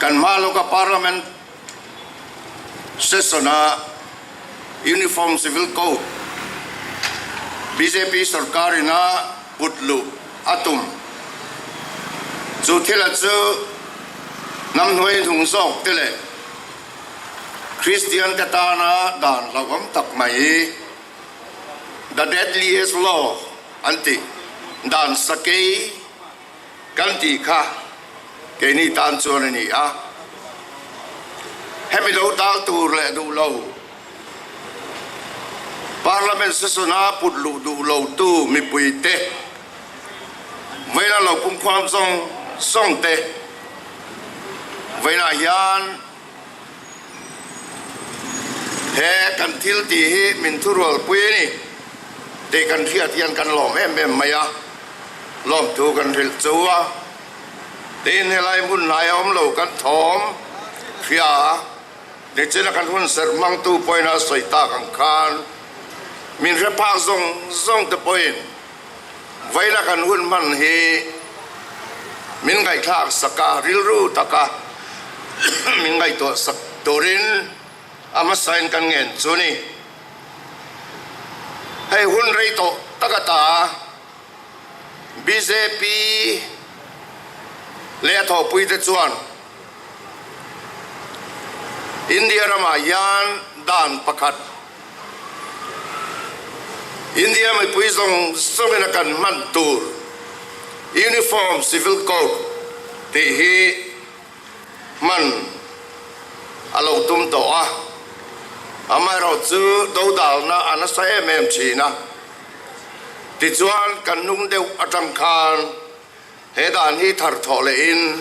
Kan hma lawka Parliament session-a Uniform Civil Code bjp sorkarin a put luh a tum. Chu thila chu hnam hnuai hnung zawk te leh Kristian te tana dan hlauhawm tak mai The Deadliest Law an tih dan sakei kan tih kha keini tan chuan a ni a. Hemi lo dal tur leh duh lo Parliament session-a put luh duh lo tu mipuite vawiina lo pumkhuam zawng zawng te vawiinah hian He kan thil tih hi min thurualpui a ni tih kan hriat hian kan lawm em em mai a, lawmthu kan hrilh chu a. Tin, helai hmun hnaia awm lo kan thawm hria a, nichina kan hun serh hmangtu pawhin a sawi tak ang khan min hre phak zawng zawng te pawhin vawiina kan hun hman hi min ngaihthlak sak a, rilru taka min ngaihtuah sak turin a hmasain kan ngen chu ni. Hei hun rei tawh tak ata bjp leh a thawhpuite chuan India ramah hian dan pakhat, India mipui zawng zawngin a kan hman tur Uniform Civil Code tih hi hman a lo tum tawh a, amaherawhchu dodalna a nasa em em thin a. Tichuan kan hnung deuh atang khan He dan hi thar thawh lehin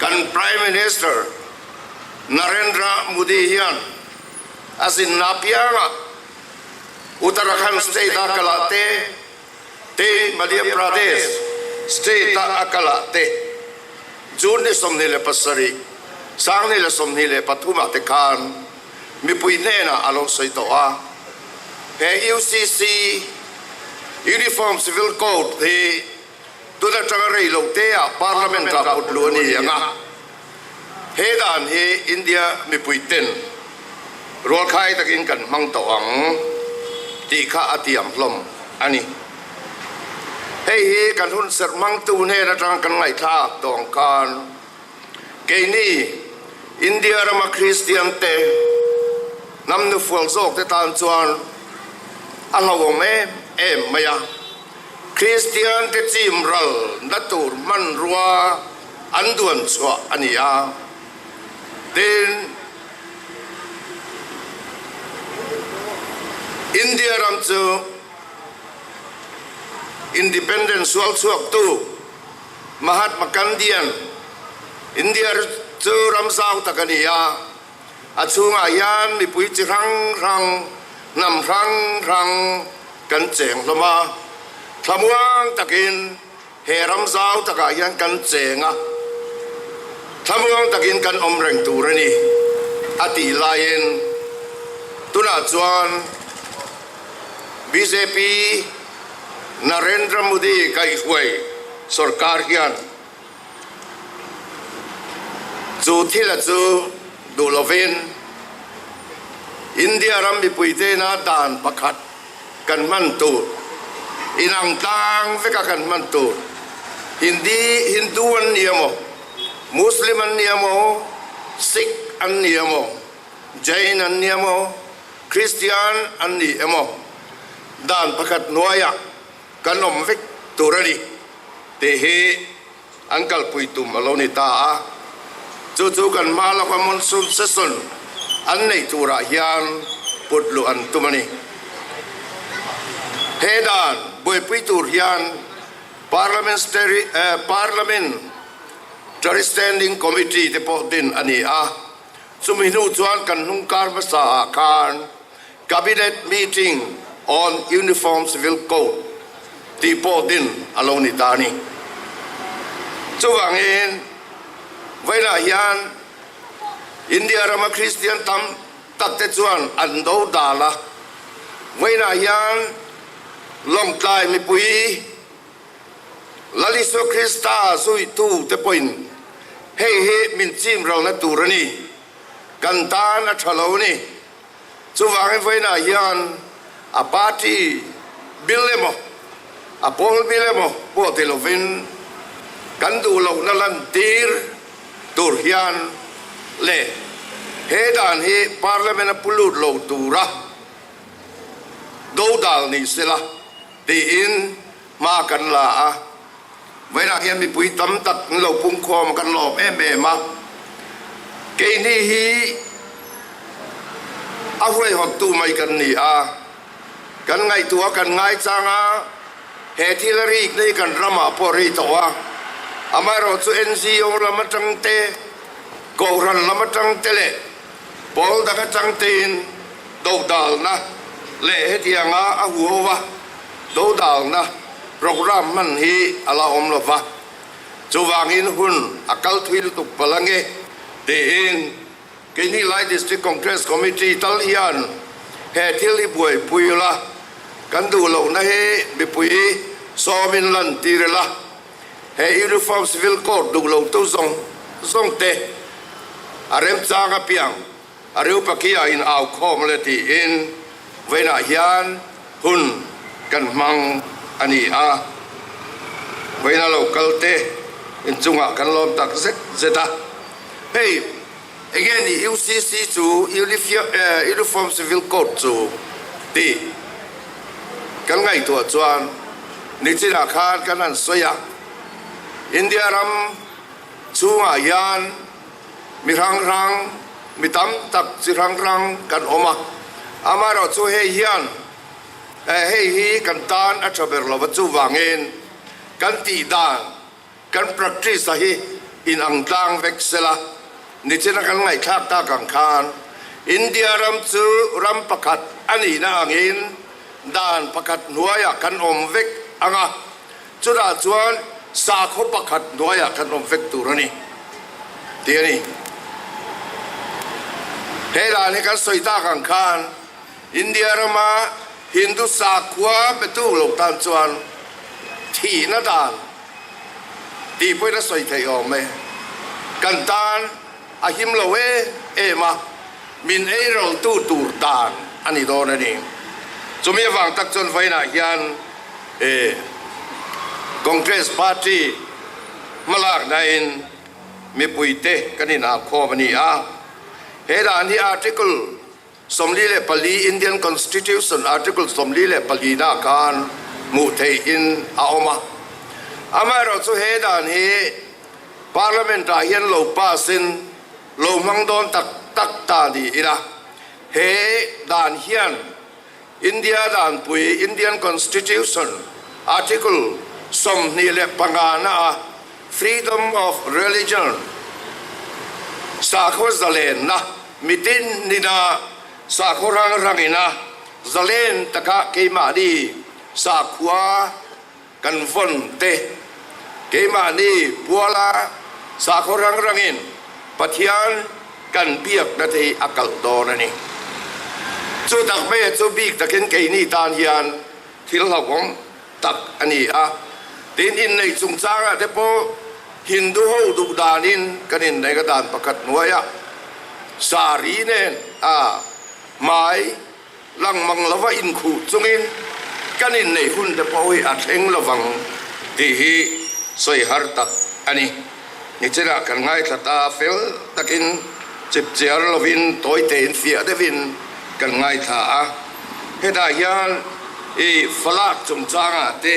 kan Prime Minister Narendra Modi hian a zinna apiangah Uttarakhand state-a kalah te, te Madhya Pradesh state-a a kalah te June ni 27, 2023 ah te khan mipui hnenah a lo sawi tawh a. He UCC, Uniform Civil Code, hi tun atanga rei lo te ah Parliament ah put luh a ni ang a. He dan hi India mipui ten rualkhai takin kan hmang tawh ang tih kha a tiam hlawm a ni. Hei hi kan hun serh hmangtu hnen atanga kan ngaihthlak tawh ang khan Keini India rama Kristian te hnam nufual zawk te tan chuan a hlauhawm em em mai a. Kristian te chim ral na tur hmanrua an duan chhuah a ni a. Tin, India ram chu Independence sual chhuaktu Mahatma Gandhian India chu ram zau tak a ni a, a chhungah hian mipui chi hrang hrang, hnam hrang hrang kan cheng hlawm a. Thlamuang takin he ram zau takah hian kan cheng a, thlamuang takin kan awm reng tur a ni, a tih laiin tunah chuan bjp, Narendra Modi kaihhruai sorkar hian chu thila chu duh lovin India ram mipuitena dan pakhat kan hman tur, inang tlang veka kan hman tur, Hindi, Hindu an ni emaw, Muslim an ni emaw, Sikh an ni emaw, Jain an ni emaw, Kristian an ni emaw, dan pakhat hnuaiah kan awm vek tur a ni tih hi an kalpui tum a lo ni ta a. Chu chu kan hma lawka monsoon session an neih turah hian put luh an tum a ni. He dan buaipui tur hian Parliamentary Standing Committee te pawh din a ni a. Chumi hnu chuan kan hnung kar hmasa ah khan Cabinet Meeting on Uniform Civil Code tih pawh din a lo ni ta a ni. Chuvangin vawiinah hian India rama Kristian tam tak te chuan an do dal a, vawiinah hian Lawngtlai mipui Lal Isua Krista zuitu te pawhin. Hei hi min chim ralna tur a ni. Kan tan a tha lo a ni. Chuvangin vawiinah hian a party bil emaw, a pawl bil emaw pawh ti lovin kan duh lohna lantir tur hian leh he dan hi Parliament a pu lut lo tura dodal ni sela tiin hma kan la a. Vawiinah hian mipui tam tak an lo pungkhawm a, kan lawm em em a. Keini hi a huaihawttu mai kan ni a, kan ngaihtuah kan ngaichang a, he thil a rikna hi kan ramah pawh a ri tawh a. Amaherawhchu NGO lam atang te, Kohhran lam atang te leh pawl dang atang tein dodalna leh hetianga a huho a, Dodalna programme hman hi a la awm lo va, chuvangin hun a kal thui lutuk palh ange tiin keini Lai District Congress Committee tal hian he thil hi buaipui ula, kan duh lohna hi mipui sawmin lantir ila, he Uniform Civil Code duh lotu zawng zawng te a remchang apiang A Reupaki-ah in au khawm le tiin vawiinah hian hun kan hmang a ni a. Vawiina lo kal te inchungah kan lawm tak zet zet a. Hei enge ni UCC chu Uniform Civil Code chu tih kan ngaihtuah chuan nichinah khan kan han sawi a. India ram chhungah hian Mi hrang hrang, mi tam tak chi hrang hrang kan awm a, amaherawhchu hei hian hei hi kan tan a tha ber lo va, chuvangin kan tih dan, kan practice a hi inang tlang vek sela, nichina kan ngaihthlak tak ang khan India ram chu ram pakhat a nihna angin dan pakhat hnuaiah kan awm vek ang a, Chutah chuan sakhaw pakhat hnuaiah kan awm vek tur a ni, tih a ni. He dan hi kan sawi tak ang khan India rama Hindu sakhua petu lo tan chuan thihna dan tih pawhin a sawi theih awm e. Kan tan a him lo em em a, min eiraltu tur dan a ni dawn a ni. Chumi avang tak chuan vawiinah hian E. Congress Party hmalaknain mipuite kan inahkhawm a ni a. He dan hi Article 44 Indian Constitution Article 44 na khan hmuh theihin a awm a. Amaherawhchu he dan hi Parliament ah hian lo pass in lo hmang dawn tak tak ta ni ila he dan hian India Danpui, Indian Constitution, Article 25 na a Freedom of Religion, sakhaw zalenna, mitin nina sakhaw rang rangina zalen taka keimahni sakhua kan vawn te, keimahni puala sakhaw rang rangin Pathian kan biakna te hi a kalh dawn a ni. Chu tak hmeichhe chu bik takin keini tan hian thil hlauhawm tak a ni a. Tin, inneih chungchangah te pawh Hindu ho duh danin kan inneih a dan pakhat hnuaiah sari nen a hmai Lang mang lova inkhuh chungin kan inneih hun te pawh hi a thleng lovang tih hi sawi har tak a ni. Nichinah kan ngaithla ta fel takin chipchiar lovin tawi tein fiah deuhin kan ngaithla a. Hetah hian i falak chungchangah te,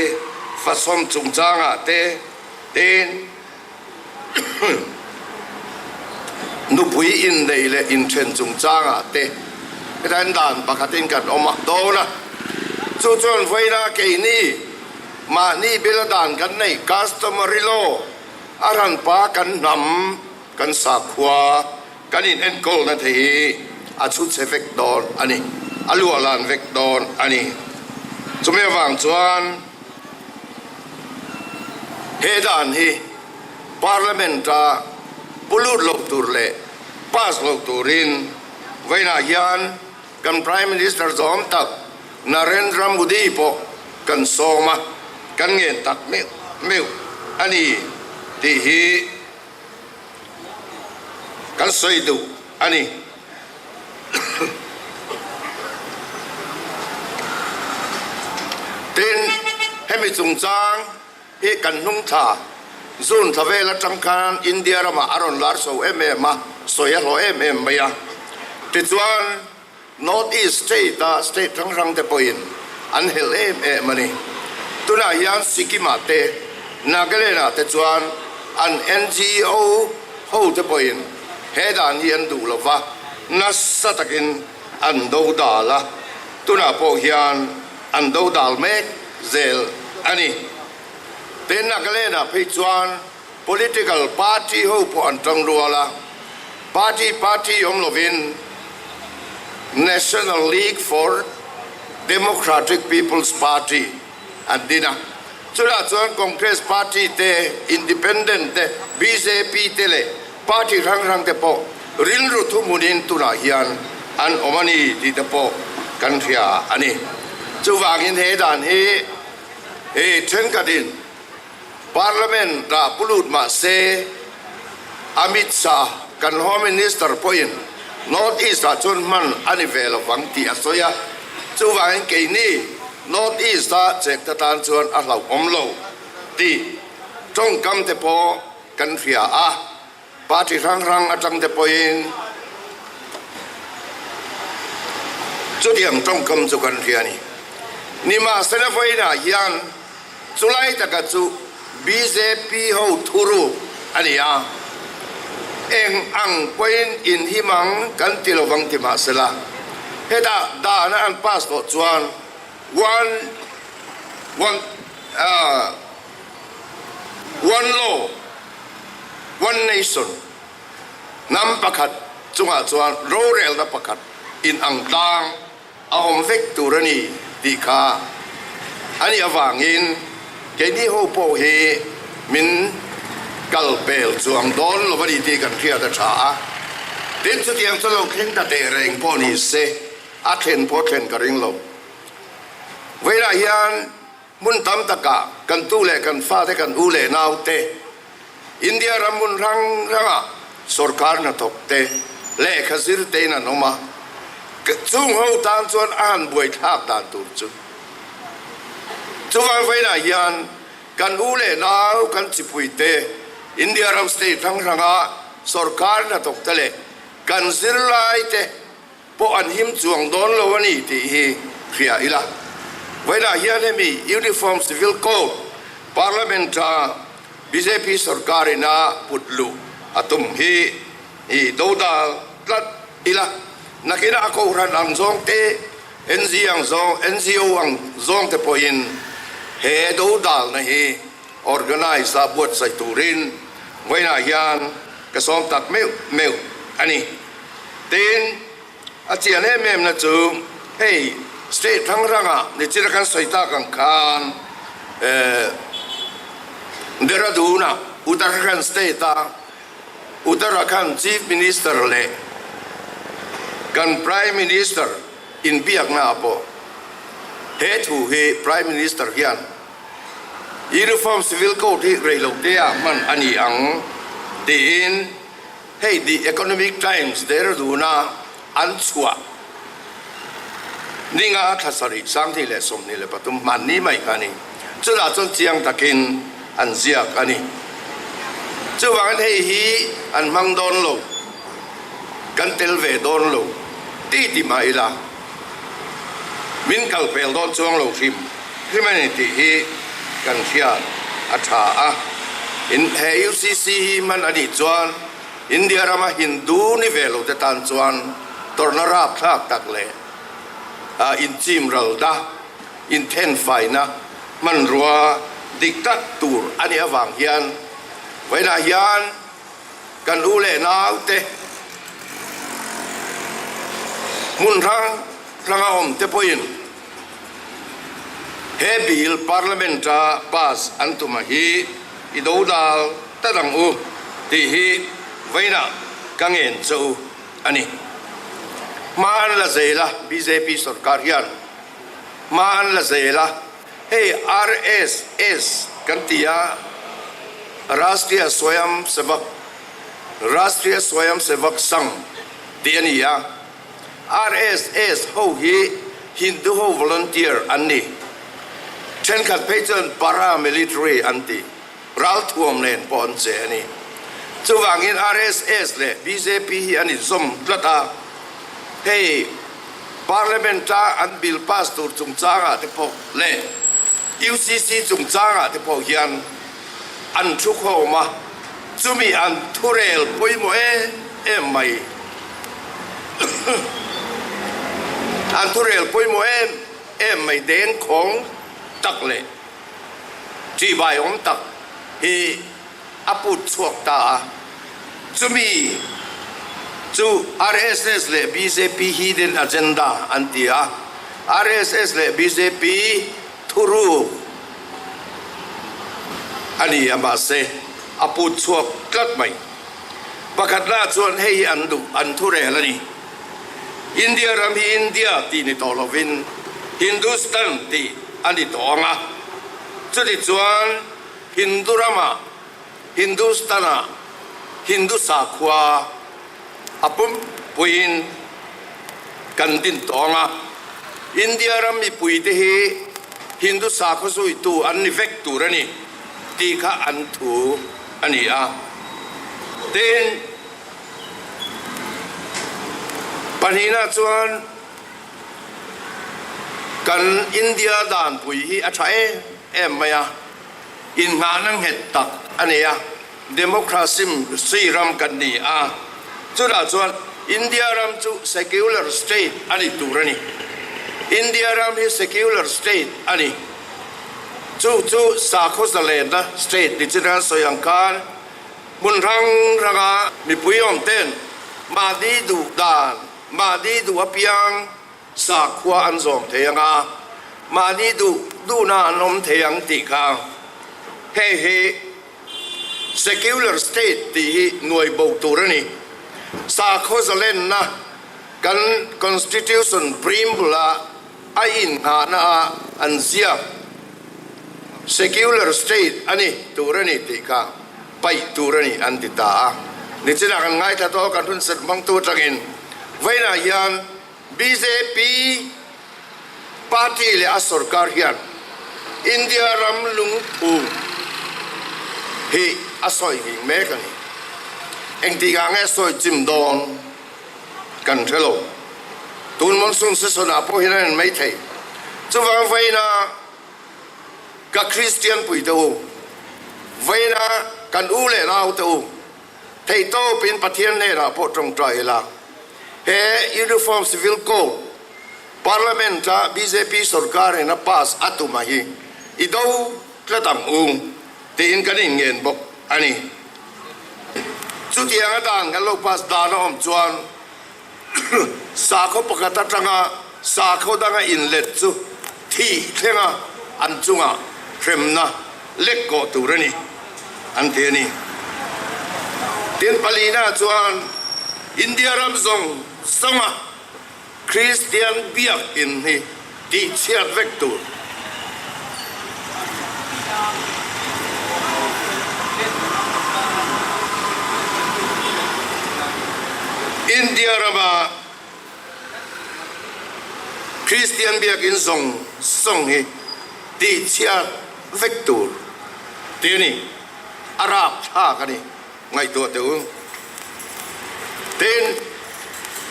fasawm chungchangah te tein Nupui inneih leh inthen chungchangah te hetiang dan pakhatin kan awm a dawn a, chu chuan vawiina keini mahni bila dan kan neih customary law a hranpa kan hnam kan sakhua kan in enkawlna te hi a chhu chhe vek dawn a ni, a luahlan vek dawn a ni. Chumi avang chuan. He dan hi Parliament-a pu lut lo tur leh pass lo turin vawiinah hian kan Prime Minister zawm tak Narendra Modi pawh kan sawm a, kan ngen tak meuh meuh a ni tih hi. kan sawi duh a ni. Tin, hemi chungchang hi kan hnung thla, June thla vel atang khan India ramah a rawn lar chho em em a, sawi a hlawh em em mai a. Tichuan, North East state a state hrang hrang te pawhin an helh em em a ni. Tunah hian Sikkim ah te, Nagaland ah te chuan an NGO ho te pawhin he dan hi an duh lo va, nasa takin an do dal a, tunah pawh hian an do dal mek zel a ni. Tin, Nagaland ah phei chuan Political party ho pawh an tang rual a, party party awm lovin National League for Democratic People's Party an din a, chutah chuan Congress party te, Independent te, bjp te leh party hrang hrang te pawh rilru thuhmunin tunah hian an awm a ni tih te pawh kan hria a ni. Chuvangin he dan hi thenkhatin Parliament ah pu lut mah se, Amit Shah kan Home Minister pawhin North East ah chuan hman a ni ve lovang tih a sawi a, chuvangin keini North East a chekte tan chuan a hlauhawm lo tih tawngkam te pawh kan hria a, party hrang hrang atang te pawhin chutiang tawngkam chu kan hria a ni. Nimahsela vawiinah hian Chulai taka chu bjp ho thuruk a ni a, eng ang pawhin in him ang kan ti lovang ti mahsela, hetah dana an pass tawh chuan one one one law one nation hnam pakhat chungah chuan rorelna pakhat in ang tlang A awm vek tur a ni tih kha a nih avangin keini ho pawh hi min kal pel chuang dawn lo a ni tih kan hriat a tha a. Tin, chutiang chu lo thleng ta teh reng pawh ni se, a thlen pawh thlen ka ring lo. Vawilah hian hmun tam takah kan tu leh kan fate, kan u leh naute, India ram hmun hrang hrangah sorkar hnathawk te, lehkha zir tein an awm a, chung ho tan chuan a han buaithlak dan tur chu. Chuvang vawiinah hian kan u leh nau kan chipui te, India ram state hrang hranga sorkar hnathawk te leh kan zirlai te pawh an him chuang dawn lo a ni tih hi hria ila. Vawiinah hian hemi Uniform Civil Code Parliament a bjp sorkarin a put luh a tum hi i dodal tlat ila. Nakinah a kohhran ang zawng te, NG ang zawng, NGO ang zawng te pawhin he dodalna hi organise a buatsaih turin vawiinah hian ka sawm tak meuh meuh a ni. Tin, a chian em em na chu hei state hrang hrangah nichina kan sawi tak ang khan Dehradun-ah Uttarakhand state-a Uttarakhand Chief Minister leh kan Prime Minister inbiaknaah pawh he thu hi Prime Minister hian Uniform Civil Code hi reilote-ah hman a ni ang tiin Hei The Economic Times Dehradun-a an chhuah ninga thla sarih 2023 hmanni mai kha a ni. Chutah chuan chiang takin an ziak a ni. Chuvangin hei hi an hmang dawn lo, kan tel ve dawn lo ti ti mah ila min kal pel dawn chuang lo hrim hrim a ni tih hi kan hriat a tha a. In he UCC hi hman a nih chuan India rama Hindu ni ve lo te tan chuan tawrhna rapthlak tak leh inchim ralna, inthenfaina hmanrua dik tak tur a nih avang hian vawiinah hian Kan u leh naute hmun hrang hranga awm te pawhin he bill Parliament-a pass an tum a hi i do dal ta dang u tih hi vawiinah ka ngen che u a ni. Hma an la zel a, bjp sorkar hian hma an la zel a. Hei RSS kan ti a, Rashtriya Swayam Sevak. Rashtriya Swayamsevak Sangh tih a ni a, RSS ho hi Hindu ho volunteer an ni. Thenkhat phei chuan paramilitary an ti, ralthuam nen pawh an che a ni. Chuvangin RSS leh bjp hi an inzawm tlat a, hei Parliament-a an bill pass tur chungchangah te pawh leh UCC chungchangah te pawh hian an thu khawm a, chumi an thurel pawimawh em em mai. An thurel pawimawh em em mai deng khawng tak leh ṭihbai awm tak hi a put chhuak ta a, chumi chu RSS leh bjp hidden agenda an ti a, RSS leh bjp thuruk a ni a mahse a put chhuak tlat mai. Pakhatna chuan hei hi an duh an thurel a ni. India ram hi India tih ni tawh lovin Hindustan tih a ni tawh ang a, chuti chuan Hindu ramah Hindustan-ah Hindu sakhua a pumpuiin kan din tawh ang a, India ram mipuite hi Hindu sakhua zuitu an ni vek tur a ni tih kha an thu a ni a. Tin, pahnihna chuan kan India danpui hi a tha em em mai a. Inngahna nghet tak a nei a, democracy ram kan ni a, chutah chuan India ram chu secular state a ni tur a ni. India ram hi secular state a ni. Chu chu sakhaw zalenna state ni chin kan sawi ang khan hmun hrang hranga mipui awm ten mahni duh dan, mahni duh apiang, Sakhua an zawm thei ang a, mahni duh duhna an awm thei ang tih kha hei hi secular state tih hi nuai bo tur a ni. Sakhaw zalenna kan constitution preamble a a inngahna a an ziak secular state a ni tur a ni tih kha paih tur a ni an ti ta a. Nichinah kan ngaithla tawh kan hun set hmangtu atangin vawiinah hian bjp party leh a sorkar hian India ram lungphu hi a sawi nghing mek a ni. Engtikah nge sawi chim dawn kan hre lo. Tun monsoon session ah pawh hian a en mai thei. Chuvang vawiinah Ka Kristian pui te u, vawiina kan u leh nau te u, theihtawpin Pathian hnenah pawh tawngtai ila, he Uniform Civil Code Parliament-a bjp sorkarin a pass a tum a hi i do tlat ang u tiin kan inngen bawk a ni. Chutianga dan kan lo pass dan a awm chuan Sakhaw pakhat atanga sakhaw danga inlet chu thih thlenga an chunga hremna lek kawh tur a ni, an ti a ni. Tin, palina chuan India ram zawng zawnga Kristian biakinn hi tihchhiat vek tur. India rama Kristian biakinn zawng zawng hi tihchhiat vek tur tih a ni. A rapthlak a ni. Ngaihtuah teh u. Tin,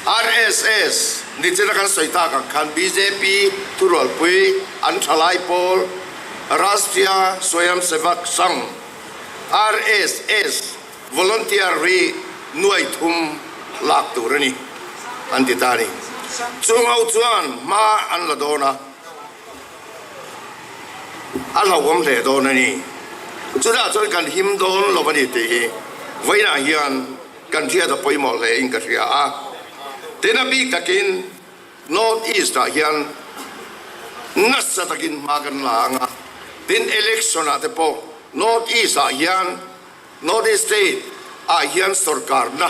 RSS nichina kan sawi tak ang khan bjp thurualpui an thalai pawl Rashtriya Swayamsevak Sangh, RSS, volunteer hi nuai thum lak tur a ni an ti ta a ni. Chung ho chuan hma an la dawn a. A hlauhawm hle dawn a ni. Chutah chuan kan him dawn lo a ni tih hi vawiinah hian kan hriat a pawimawh hle in ka hria a. Tin a bik takin North East ah hian nasa takin hma kan la ang a. Tin election ah te pawh North East ah hian North East State ah hian sorkarna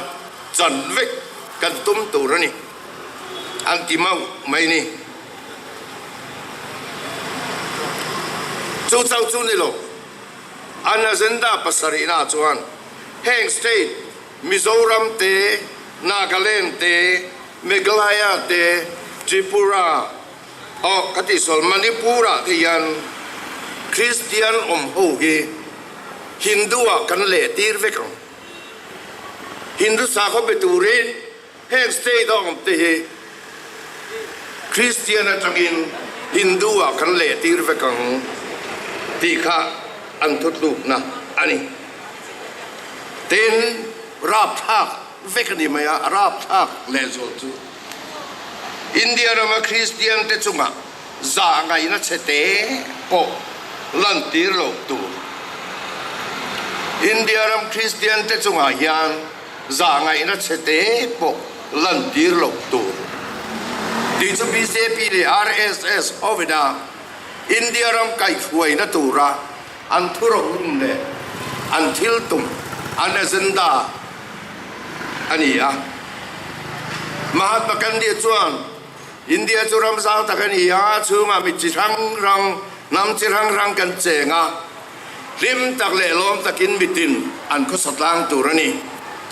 chan vek kan tum tur a ni, an ti mauh mai ni. Chu chauh chu ni lo, an agenda pasarihna chuan heng state. Mizoram te, Nagaland te, Meghalaya te, Tripura, aw ka tih sual Manipur ah te hian Kristian awm ho hi Hindu ah kan leh tir vek ang. Hindu sakhaw be turin heng state a awm te hi Kristian atangin Hindu ah kan leh tir vek ang tih kha an thutlukna a ni. Tin, rapthlak vek a ni mai a, rapthlak lehzual chu India rama Kristian te chungah zah ngaihna chhe te pawh lantir loh tur. India ram Kristian te chungah hian zah ngaihna chhe te pawh lantir loh tur tih chu bjp leh RSS hovina India ram kaihhruaina tura an thurohlum leh an thil tum, an agenda a ni a. Mahatma Gandhi chuan India chu ram zau tak a ni a, chhungah mi chi hrang hrang, hnam chi hrang hrang kan cheng a, hlim tak leh lawm takin mitin an khawsa tlang tur a ni,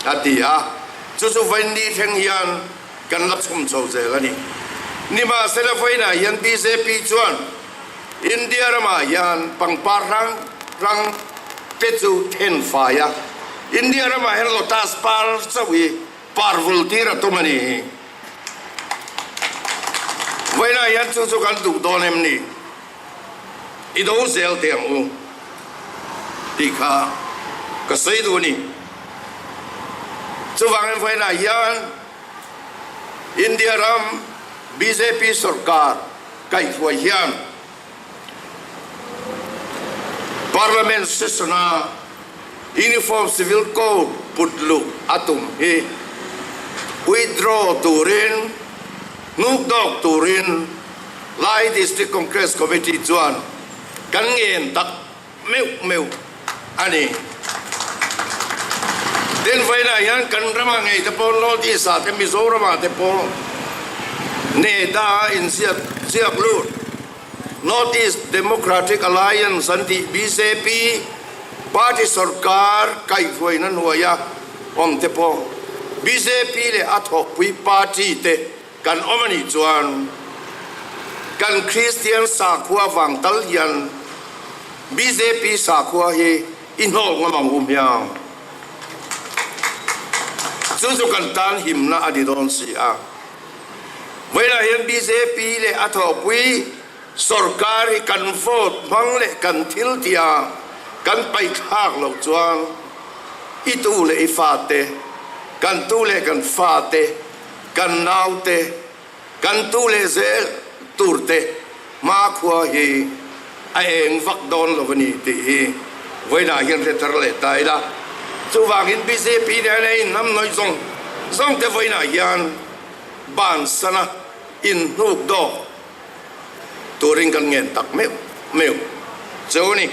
a ti a. Chu chu vaini thleng hian kan la chhum chho zel a ni. Nimahsela vawiinah hian bjp chuan India ramah hian pangpar hrang hrang te chu then fai a, India ramah hian lotus par chauh hi par vul tir a tum a ni hi. Vawiinah hian chu chu kan duh dawn em ni? I do zel teh ang u tih kha ka sawi duh a ni. Chuvangin vawiinah hian India ram bjp sorkar kaihhruai hian Parliament session-a Uniform Civil Code put luh a tum hi withdraw turin, hnukdawk turin Lai District Congress Committee chuan kan ngen tak meuh meuh a ni. Tin, vawiinah hian kan ramah ngei te pawh North East ah te Mizoram ah te pawh NEDA a inziak ziak lut North East Democratic Alliance an tih bjp party sorkar kaihhruaina hnuaia awm te pawh bjp leh a thawkpui party te Kan awm a nih chuan kan Kristian sakhua vang tal hian bjp sakhua hi i hnawk ngam ang u hmiang. Chu chu kan tan himna a ni dawn si a. Vawiinah hian bjp leh a thawhpui sorkar hi kan vote hmang leh kan thil tia kan paithlak loh chuan i tu leh i fate, kan tu leh kan fate, Kan naute, kan tu leh zel turte hmakhua hi a eng vak dawn lo a ni tih hi vawiinah hian hre thar leh ta ila. Chuvangin bjp nen a inhnamhnawih zawng zawngte vawiinah hian bansana inhnuk dawk turin kan ngen tak meuh meuh cheu a ni.